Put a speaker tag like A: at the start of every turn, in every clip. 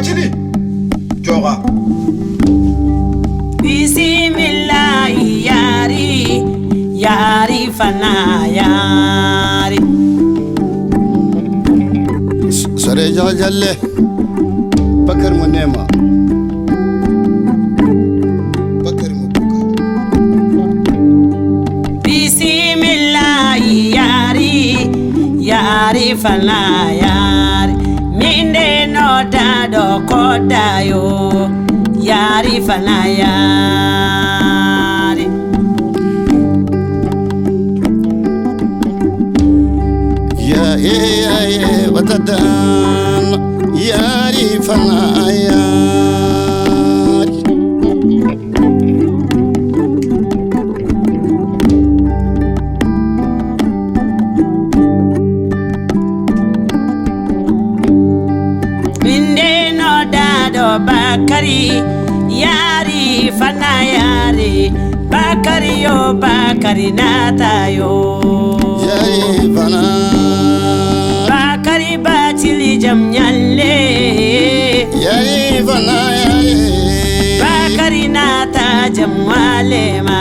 A: Bacili jɔga.
B: Bisimilahi yari yari fana yari.
C: Sare jajalle Bakar mu nema Bakar mu buka.
B: Bisimilahi yari yari fana yari minde no dado kodayo yari fana yari.
C: Ya ya ya watadan yari fana yari.
B: Minde no dado Bakari yari fana yari Bakari yo Bakari nata yo.
C: Yari fana.
B: Bakari Bacili jam nyalle.
C: Yari fana yari.
B: Bakari nata jam walema.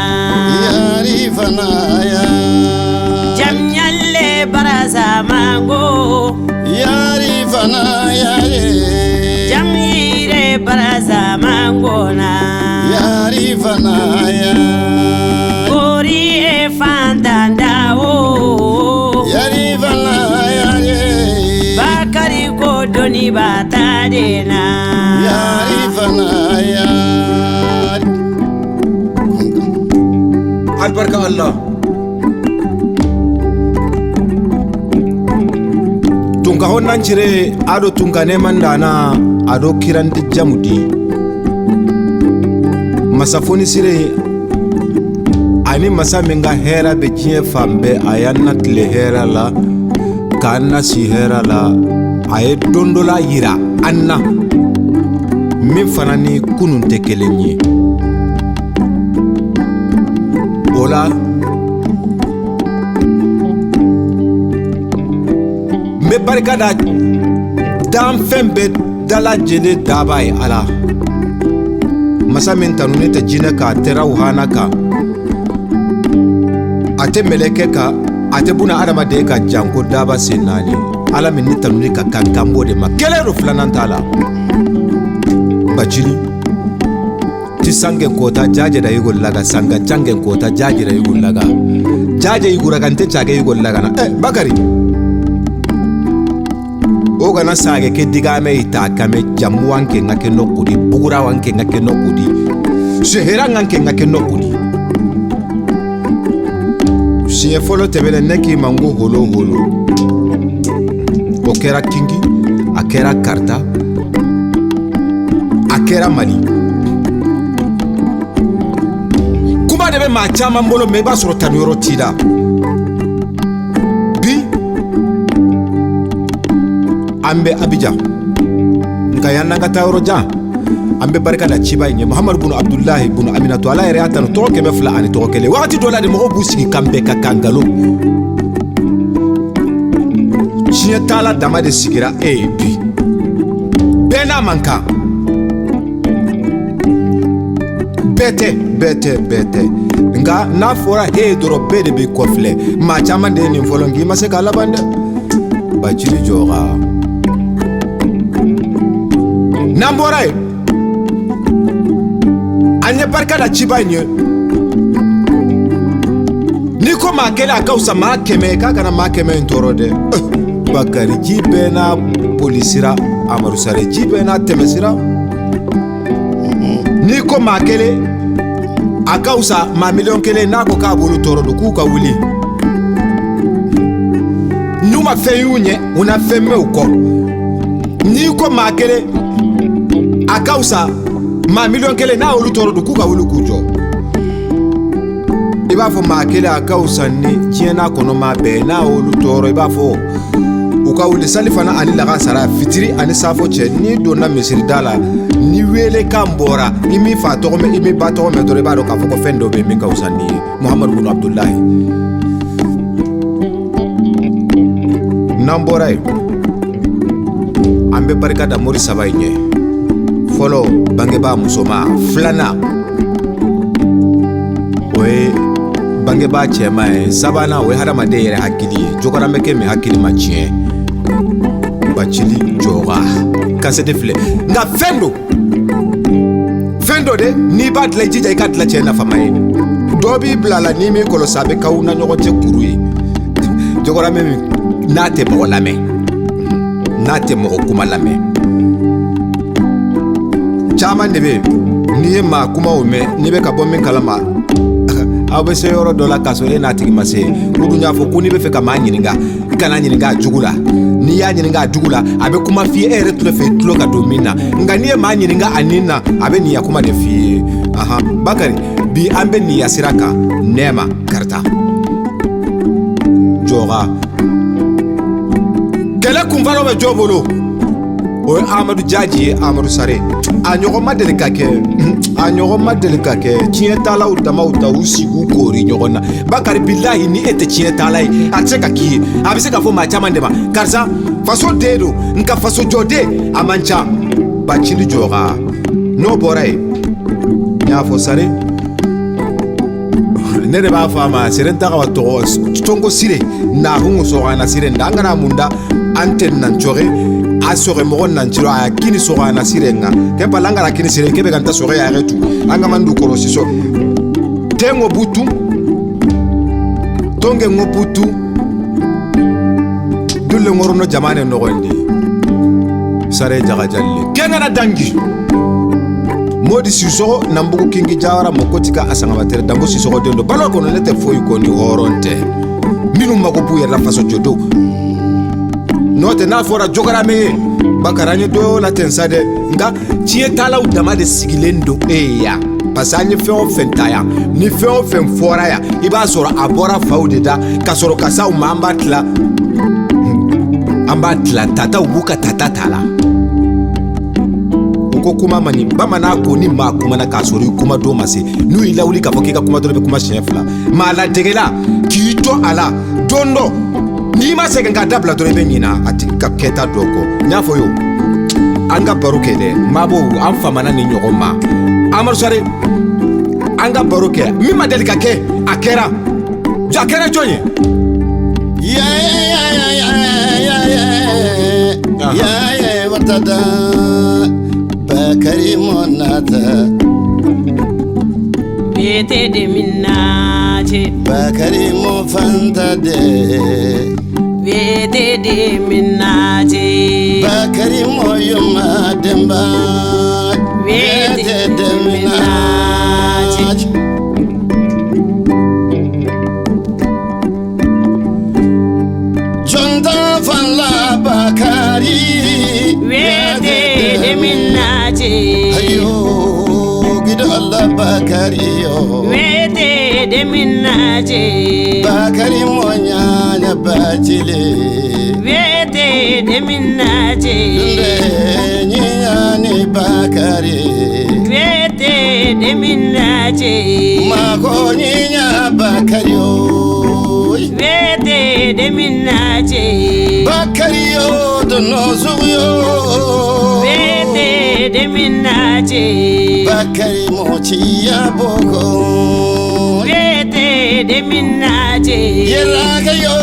C: Yari fana yari.
B: Jam nyalle baraza mango.
C: Yari fana yari.
B: Jam yire baraza mango na.
C: Yari fana yari.
B: Gori e fantanda o.
C: Yari fana yari.
B: Bakari ko doni batadena.
C: Yari fana yari.
A: Albarka Allah. Tunka honnan cire ado tunka neman dana ado kirandi jamudi. Masafoni sire ani masa min ka hɛrɛ bɛ diɲɛ fan bɛɛ, a y'an na tile hɛrɛ la k'an na si hɛrɛ la, a ye don dɔ la yira an na min fana ni kunun tɛ kelen ye. O la n bɛ barika da danfɛn bɛɛ dalajɛlen daba ye Ala. Masa min tanunen tɛ jinɛ kan, a tɛ rawuhana kan, a tɛ mɛlɛkɛ kan, a tɛ buna adamaden ka janko daba sen naani. Ala min ni tanuni ka kan, kan b'o de ma. Kelen don, filanan t'a la. Bacili ti sange kota jaje da yugo laga sanga jange kota jaje da yugo laga jaje yugura kan te chage yugo laga na Bakari o kana sage ke digame ita kame jamu wanke ngake nokudi bugura wanke ngake nokudi sehera nganke ngake nokudi. Siɲɛ fɔlɔ tɛmɛnen ne k'i ma n ko holo holo, o kɛra Kingi, a kɛra Karita, a kɛra Mali. Kuma de bɛ maa caman bolo mɛ i b'a sɔrɔ tanuyɔrɔ t'i la. Bi an bɛ Abijan, nka yan'an ka taa yɔrɔ jan, an bɛ barika da ciba in ye Muhamadu bunu Abdulahi bunu Aminatu. Ala yɛrɛ y'a tanu tɔgɔ 200 ani tɔgɔ kelen. Wagati dɔ la de mɔgɔw b'u sigi kan bɛɛ ka kan nkalon. Diɲɛ taala dama de sigira e ye bi, bɛɛ n'a man kan, bɛɛ tɛ bɛɛ tɛ bɛɛ tɛ, nka n'a fɔra he dɔrɔn bɛɛ de b'i kɔfilɛ. Maa caman de ye nin fɔlɔ, nk'i ma se k'a laban dɛ. Bacili jɔra. N'an bɔra yen, an ye barika da ciba in ye. N'i ko maa kelen a ka fisa maa 100, k'a kana maa 100 in tɔɔrɔ dɛ. Bakari ji bɛɛ n'a polisira, Amadu Sare ji bɛɛ n'a tɛmɛsira. N'i ko maa kelen a ka fisa maa 1 miliyɔn, n'a ko k'a b'olu tɔɔrɔ don, k'u ka wuli. N'u ma fɛn y'u ɲɛ, u na fɛn mɛn u kɔ. N'i ko maa kelen a ka fisa maa 1 miliyɔn, n'a y'olu tɔɔrɔ don, k'u ka wuli k'u jɔ. I b'a fɔ maa kelen a ka fisa ni diɲɛ n'a kɔnɔ maa bɛɛ, n'a y'olu tɔɔrɔ, i b'a fɔ u ka wuli. Sali fana ani lagansara, fitiri ani safo cɛ, n'i donna misirida la, ni welekan bɔra, i m'i fa tɔgɔ mɛn, i m'i ba tɔgɔ mɛn dɔrɔn, i b'a dɔn k'a fɔ ko fɛn dɔ bɛ yen min ka fisa n'i ye. Muhamadu bunu Abdulahi. N'an bɔra yen, an bɛ barika da mori saba in ye. Fɔlɔ, bangebaa musoma. Filanan, o ye bangebaa cɛman ye. Sabanan, o ye hadamaden yɛrɛ hakili ye. Jokaramɛ kɛ min hakili ma tiɲɛ. Bacili jɔra kasɛti filɛ, nka fɛn don, fɛn dɔ de n'i b'a dilan, i jija i ka dilan cɛ nafama ye. Dɔ b'i bila a la, n'i m'i kɔlɔsi, a bɛ k'aw na ɲɔgɔn cɛ kuru ye. Jokaramɛ min n'a tɛ mɔgɔ lamɛn, n'a tɛ mɔgɔ kuma lamɛn, caman de bɛ yen. N'i ye maa kumaw mɛn, n'i bɛ ka bɔ min kalama, aw bɛ se yɔrɔ dɔ la k'a sɔrɔ e n'a tigi ma se. U dun y'a fɔ ko n'i bɛ fɛ ka maa ɲininka, i kana ɲininka a jugu la. N'i y'a ɲininka a jugu la, a bɛ kuma f'i ye e yɛrɛ tulo fɛ, i tulo ka don min na. Nka n'i ye maa ɲininka a nin na, a bɛ niya kuma de f'i ye. Ahan, Bakari, bi an bɛ niya sira kan. Nɛɛma Karita jɔra kɛlɛ kunfɔlɔ bɛ jɔ bolo, o ye Amadu Jaji ye. Amadu Sare, a ɲɔgɔn ma deli ka kɛ, a ɲɔgɔn ma deli ka kɛ. Tiɲɛtalaw damaw ta u sigi koori ɲɔgɔn na. Bakari, bilahi, ni e tɛ tiɲɛtala ye, a tɛ se ka k'i ye. A bɛ se ka fɔ maa caman de ma karisa faso den don, nka faso jɔden a man ca. Bacili jɔra, n'o bɔra yen, n y'a fɔ Sare, ne de b'a fɔ a ma sere n taga tɔgɔ tonko sire nakun sɔgɔna sire nda an kana mun da an tɛ nan cɔge a sɔgɛ mɔgɔ nan ciro a kini sɔgɔna sire nga ke pala an kana kini sire kebe kan ta sɔgɛ ya yɛrɛ tu an ka man du kɔrɔ siso tengo butu tonge ngo butu dulle ngorono jamane nogondi Sare jaga jalle kengana dangi Modi Sissoco nambugu kingi jawara mokotika asangabatere dambo Sissoco den do balo kono ne tɛ foyi ko ni hɔrɔn tɛ minnu mago b'u yɛrɛ la faso jɔdenw n'o tɛ n'a fɔra Jokaramɛ ye Bakari an ye dɔ la ten sa dɛ. Nka tiɲɛtalaw dama de sigilen don e ya, parce que an ye fɛn o fɛn ta yan, ni fɛn o fɛn fɔra yan, i b'a sɔrɔ a bɔra faw de da ka sɔrɔ ka s'aw ma. An b'a tila, an b'a tila tataw b'u ka tata ta la. U ko kuma man ɲi. Bamanan ko ni maa kumana k'a sɔrɔ i kuma don ma se, n'u y'i lawuli k'a fɔ k'i ka kuma dɔrɔn, i bɛ kuma siɲɛ fila. Maa ladegela k'i to a la don dɔ, n'i ma segin k'a dabila dɔrɔn, i bɛ ɲina a tigi ka kɛta dɔ kɔ. N y'a fɔ yo, an ka baro kɛ dɛ, maabow an famana ni ɲɔgɔn ma. Amadu Sare, an ka baro kɛ. Min ma deli ka kɛ, a kɛra, a kɛra jɔn ye?
C: Ya ya ya ya ya ya ya ya watada Bakari monata
B: Bete de minaje
C: Bakari mo fanta de
B: Bete de minaje
C: Bakari mo yuma demba
B: Bete de minaje
C: Jonda fanla Bakari
B: Bete de minaje
C: Ayo gido Allah Bakari yo
B: Bete de minaje
C: Bakari mo nyanya bachile
B: Bete de minaje
C: Dunde nyani Bakari
B: Bete de minaje
C: Mako nyinya Bakari yo
B: Bete de minaje
C: Bakari yo dono zuyo
B: Bete de minaje
C: Bakari mo chiya boko
B: Bete de minaje
C: Yerake yo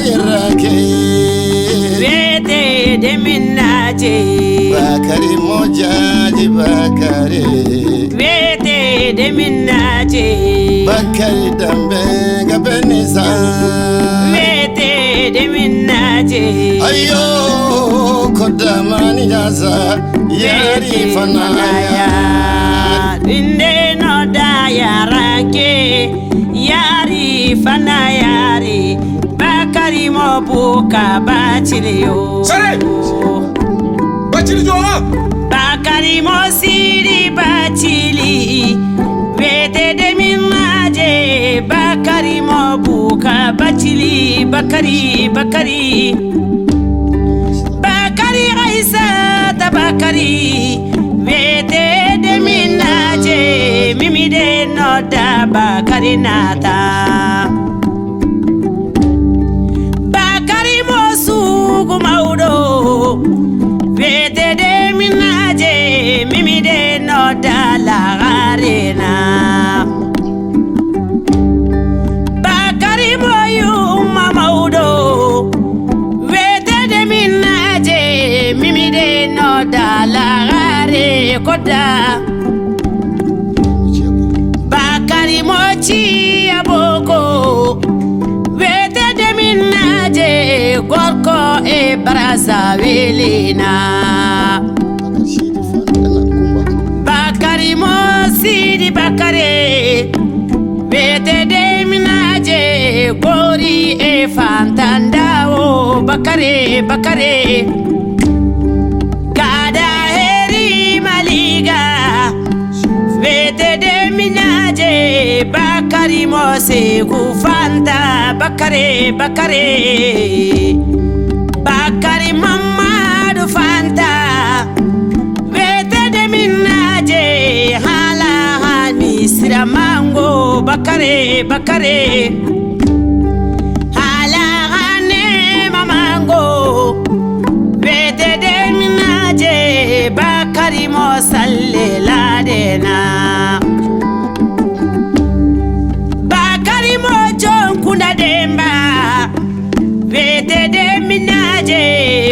C: yerake
B: Bete de minaje
C: Bakari mo jaji Bakari
B: Bete de minaje
C: Bakari dambe gabenisa
B: Bete de minaje
C: Ayo kodamani jaza yari fanaya
B: Inde no da yaranke yari fana yari Bakari mo buka bachili yo
A: Sare! Bachili jɔra
B: Bakari mo siri bachili Bete de minaje Bakari mo buka bachili Bakari Bakari Bakari Aissata Bakari Bete de minaje Mimi de no da Bakari nata Bakari mo sugu maudo Bete de minaje minaje mimide no dalagarena Bakari moyu mamaudo wete de minaje mimide no dalagare koda Bakari mochi aboko wete de minaje gorko e Brazzaville Bakari mo sidi Bakari wete de minaje gori e fantandao Bakari Bakari Gada heri maliga wete de minaje Bakari mo segu fanta Bakari Bakari Bakari Mamadu Fanta wete de minaje hala hani siramango Bakari Bakari hala hane mamango wete de minaje Bakari mo salle ladena Bakari mo jonkuna demba wete de minaje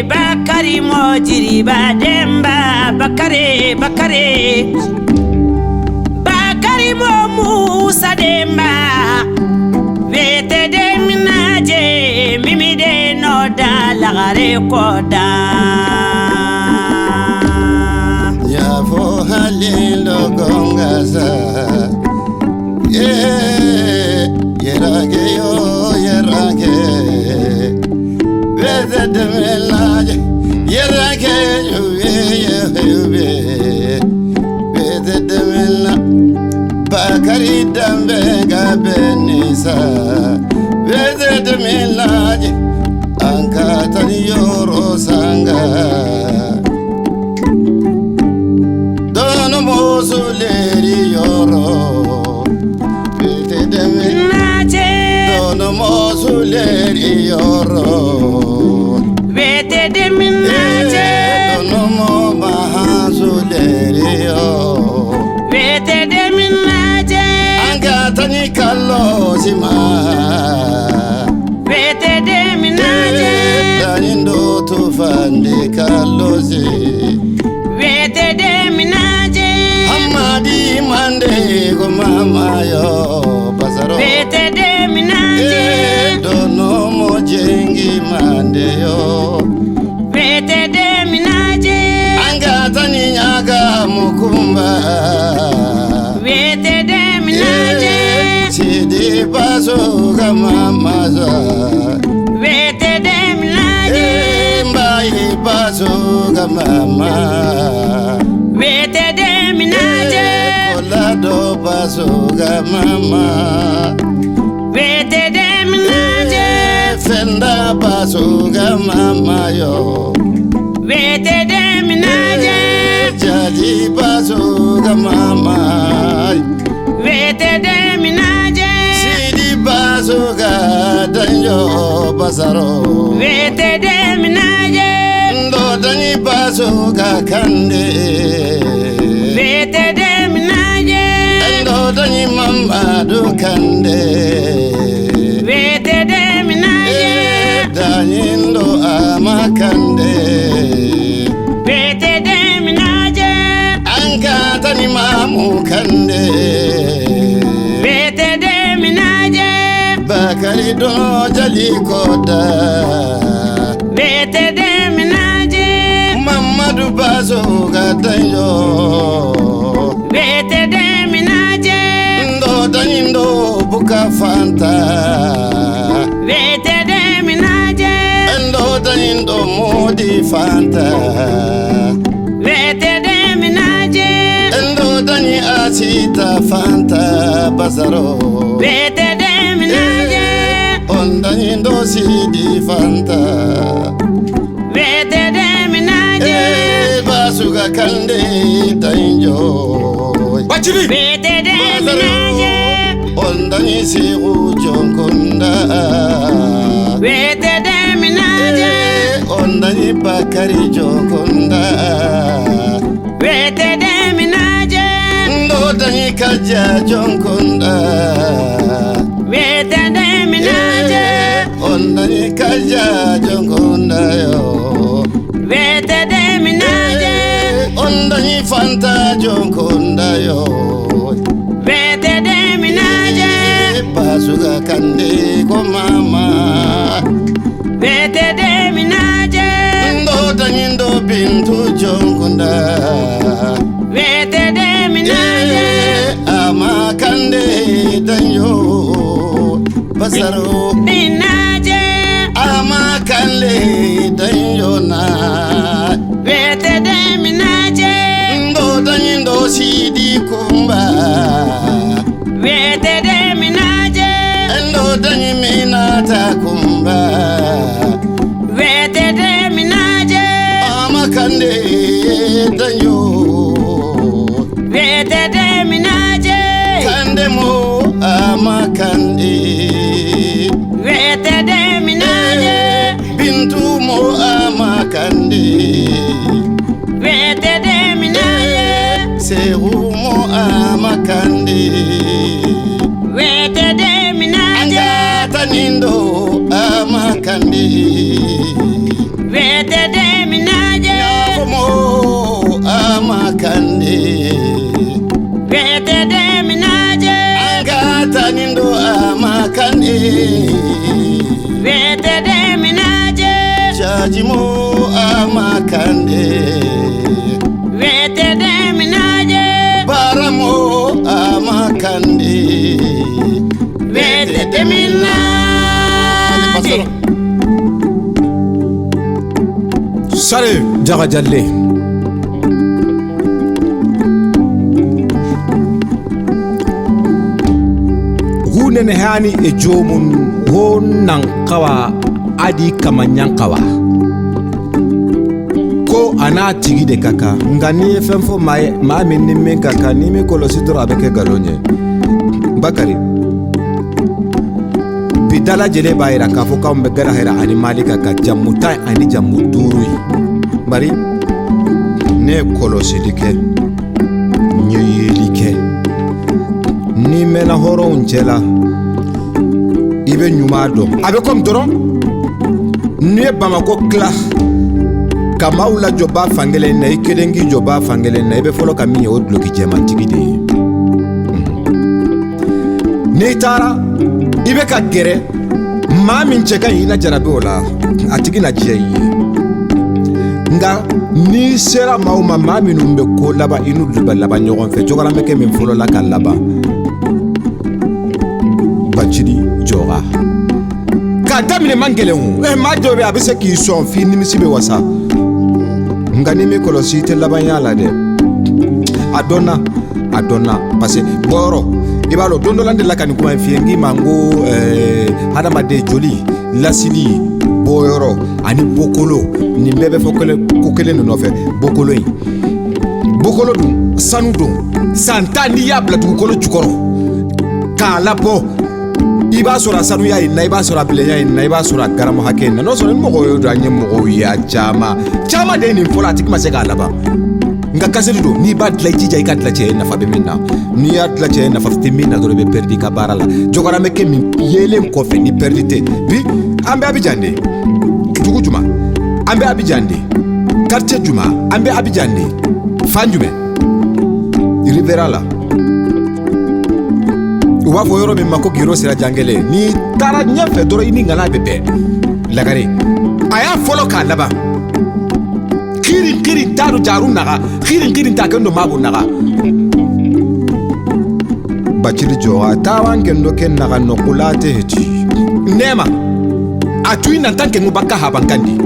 B: Bakari mo jiriba demba Bakari Bakari Bakari mo Musa demba wete de minaje mimi de no dalagare koda
C: Yafo halindo gongasa ye yerage yo yerage wete de minaje yerage yo ye wete de mina Bakari dambe gabenisa wete de minaje ankatani yoro sanga Dono mosuleri yoro wete de
B: minaje
C: Dono mosuleri yoro
B: wete de minaje
C: Dono mo mahazuleri yoro
B: wete de minaje
C: Angatani kalosima
B: wete de minaje
C: Danindo tufande kalosi
B: wete de minaje
C: Hamadi mande go mama yo basaro
B: wete de minaje
C: Dono mo jengi mande yo
B: wete de minaje
C: Angatani nyaga mukumba
B: wete de minaje
C: Sidi baso mama za
B: wete de minaje
C: Mbai baso mama
B: wete de minaje
C: Kolado baso mama
B: wete de minaje
C: Fenda baso mama yo
B: wete de minaje
C: Jaji baso mama
B: wete de minaje
C: Sidi baso danjo basaro
B: wete de minaje
C: Ndo dani baso kande
B: wete de minaje
C: Ndo dani mamadu kande
B: wete de minaje
C: Dani ndo amakande
B: wete de minaje
C: Anka tani mamu kande
B: wete de minaje
C: Bakari do jali koda
B: wete de minaje
C: Mamadu baso gadanyo
B: wete de minaje
C: Ndo dani ndo buka fanta
B: wete de minaje
C: Ndo dani ndo modi fanta
B: wete de minaje
C: Ndo dani asita fanta basaro
B: wete de minaje
C: Ondani ndo sidi fanta
B: wete de minaje
C: Basuga kande danjo
A: Bacili
B: wete de minaje
C: Ondani siru jonkunda
B: wete de minaje
C: Ondani Bakari jonkunda Dañi kaja jonkonda
B: Wetende minaje
C: On dañi kaja jonkonda yo
B: Wetende minaje
C: On dañi fanta jonkonda yo
B: Wetende minaje
C: Basuga kande ko mama
B: Wetende minaje
C: Ndo dañi ndo bintu jonkonda
B: Wetende minaje
C: Ama kande danyo basaro
B: Minaje
C: Ama kande danyo na
B: Wetende minaje
C: Ndo dañi ndo sidi kumba
B: Wetende minaje
C: Ndo dañi minata kumba
B: Wetende minaje
C: Ama kande danyo
B: Wetende minaje
C: Kande mo ama kande
B: Wetende minaje
C: Bintu mo ama kande
B: Wetende minaje
C: Seru mo ama kande
B: Wetende minaje
C: Angata nindo ama kande
B: Wetende minaje
C: Nyafo mo ama kande
B: Wetende minaje
C: Angata nindo ama kande
B: Wetende minaje
C: Jaji mo ama kande
B: Wetende minaje
C: Baramo ama kande
B: Wetende minaje
A: Sare Jaga Jalle Hunene hani e jomun ho nankawa adi kama nyankawa ko ana tigi de kaka nka n'i ye fɛn fɔ maa ye maa min ni min ka kan n'i m'i kɔlɔsi dɔrɔn a bɛ kɛ nkalon ye Bakari bi dalajɛlen b'a yira k'a fɔ k'anw bɛ Garahera ani Mali ka kan jamu 10 ani jamu 5 ye bari ne ye kɔlɔsili kɛ n ye yeli kɛ n'i mɛnna hɔrɔnw cɛ la i bɛ ɲuman dɔn a bɛ komi dɔrɔn n'i ye Bamakɔ tila ka maaw lajɔ ba fankelen na i kelen k'i jɔ ba fankelen na i bɛ fɔlɔ ka min ye o duloki jɛmantigi de ye n'i taara i bɛ ka gɛrɛ maa min cɛ ka ɲi i na jarabi o la a tigi na diya i ye nka n'i sera maaw ma maa minnu bɛ ko laban i n'olu bɛ laban ɲɔgɔn fɛ jɔgɔran bɛ kɛ min fɔlɔ la ka laban Bacili jɔra k'a daminɛ man gɛlɛn o maa dɔw bɛ a bɛ se k'i sɔn f'i nimisi bɛ wasa nka n'i m'i kɔlɔsi i tɛ laban y'a la dɛ a dɔnna parce que bɔyɔrɔ i b'a dɔn don dɔ la n delila ka nin kuma in f'i ye n k'i ma n ko hadamaden joli lasili bɔyɔrɔ ani bokolo nin bɛɛ bɛ fɔ ko kelen de nɔfɛ bokolo in bokolo dun sanu don san 10 n'i y'a bila dugukolo jukɔrɔ k'a labɔ i b'a sɔrɔ a sanuya in na i b'a sɔrɔ a bilenya in na i b'a sɔrɔ a garamu hakɛ in na n'o sɔrɔ ni mɔgɔw y'o dɔn an ye mɔgɔw ye a caman caman de ye nin fɔlɔ a tigi ma se k'a laban nka kasɛri don n'i b'a dilan i jija i ka dilan cɛ ye nafa bɛ min na n'i y'a dilan cɛ ye nafa tɛ min na dɔrɔn i bɛ pɛridi i ka baara la jɔgɔra bɛ kɛ min yeelen kɔfɛ ni pɛridi tɛ bi an bɛ Abijan de dugu juma an bɛ Abijan de quartier juma an bɛ Abijan de fan jumɛn Rivera la u b'a fɔ yɔrɔ min ma ko Giro sira jankelen n'i taara ɲɛfɛ dɔrɔn i ni ŋana bɛ bɛn Lagare a y'a fɔlɔ k'a laban kirin kirin taru jaru naga kirin kirin ta kendo mabu naga Bacili jɔra tawan kendo ken naga nokulate heti nema a tui nan tanke ngubaka habankandi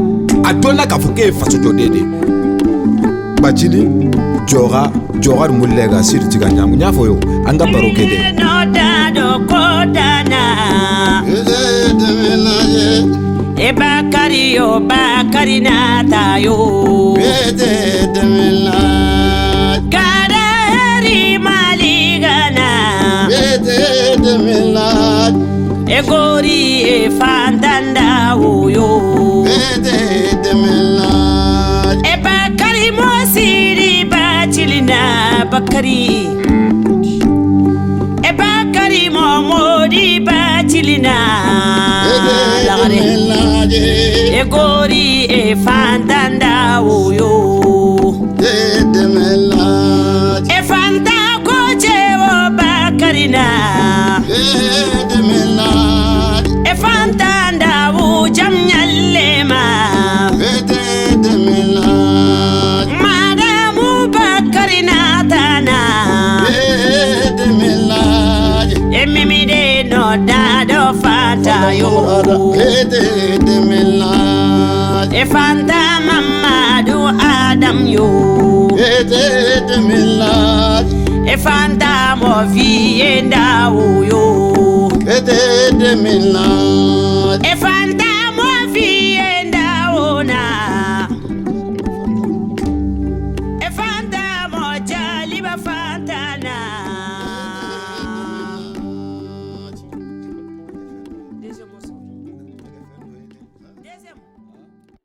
A: a donna ka fɔ k'e ye faso jɔden de Bacili jɔra jɔra mulega siri tiga nyamu n y'a fɔ yo an ka baro kɛ dɛ
B: E Bakari yo Bakari nata yo Garaheri Maligana E gori e fantanda yo E Bakari mo siri bacilina Bakari Bakari Momodi Batilina Lagare E gori e fantanda oyo E fanta koche o Bakarina E fantanda o jamnyalema Madamu Bakarina tana Emimide no dado fanta yo E fanta Mamadu Adam yo E fanta mo vienda yo